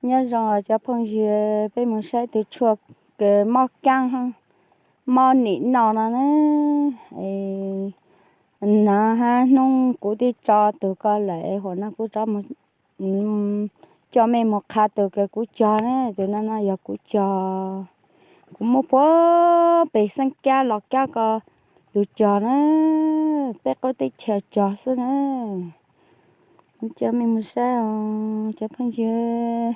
Nyob zoo cov phooj ywg, peb mus saib tus tshuaj kws mob kaab mob nim no no na. Nag hab hnub kuv twb tso tus ko lawm, huam no kuv rov coj mej mus qha tus kws kuv cog na. Tus no no yog kuv cog, kuv muab puag pem Xeeb Kab Los Kab ko lug cog na, peb qub teb chaws cog xwb na. Coj mej mus saib os cov phooj ywg.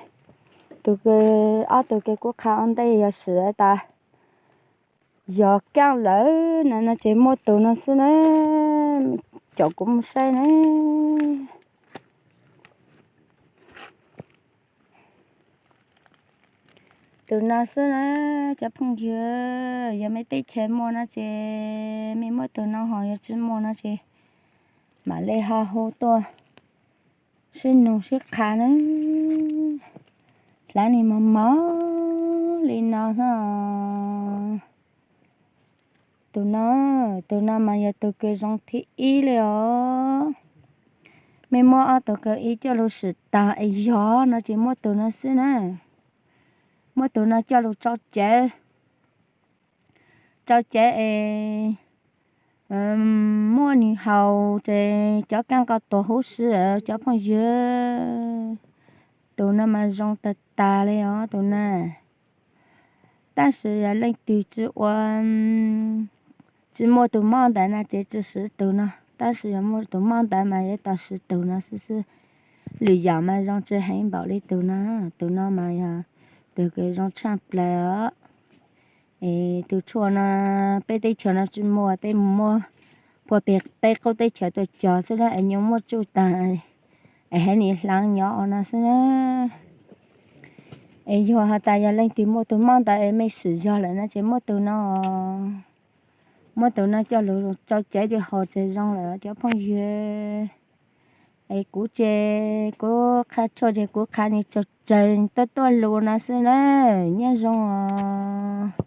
Tus kws, ob tug kws kuv qha ua ntej yog swm tas yog kaab lawm na no ces muaj tus no xwb na. Caum kuv mus saib na. Tus no xwb na cov phooj ywg, yog mej teb chaws muaj no ces mej muab tus no, ho yog tsi muaj no ces mam le ho hu tuaj sib nug sib qha na. Hlaav ni mos mos li no na. Tus no, tus no mas yog tus kws zoo thib ib li os. Mej muab ob tug kws ib coj lug swm taag es yog no ces muab tus no xwb na. Muab tus no coj lug tsau cawv, tsau cawv es muab nwg haus ces cov kaab ko tuag huv si cov phooj ywg. Tus no mas zoo tag tag li os tus na. Tab sis yog leej twg tsi ua, tsi muaj tus mob ntawd no ces tsi swv tus no, tab sis yog muaj tus mob ntawd mas yuav tau swv tus no xwb xwb. Lwm yam mas zoo tsi heev npaum li tus no. Tus no mas yog tus kws zoo tshaj plaws os. Es tus tshuaj no peb teb chaws no tsi muaj, peb mus muab puag pem peb qub teb chaws tuaj cog xwb na es nyuaj muab tsuj taag es haiv ni hlaav nyob no xwb na. Es yog has tas yog leej twg muaj tus mob ntawd es mej swm yog lawm no ces muab tus no, muab tus no coj lug tsau cawv ces haus ces zoo lawm cov phooj ywg. Es kuv ces kuv qha tshuaj ces kuv qha nwg tsawg tsawg tuaj tuaj lug no xwb na. Nyob zoo os.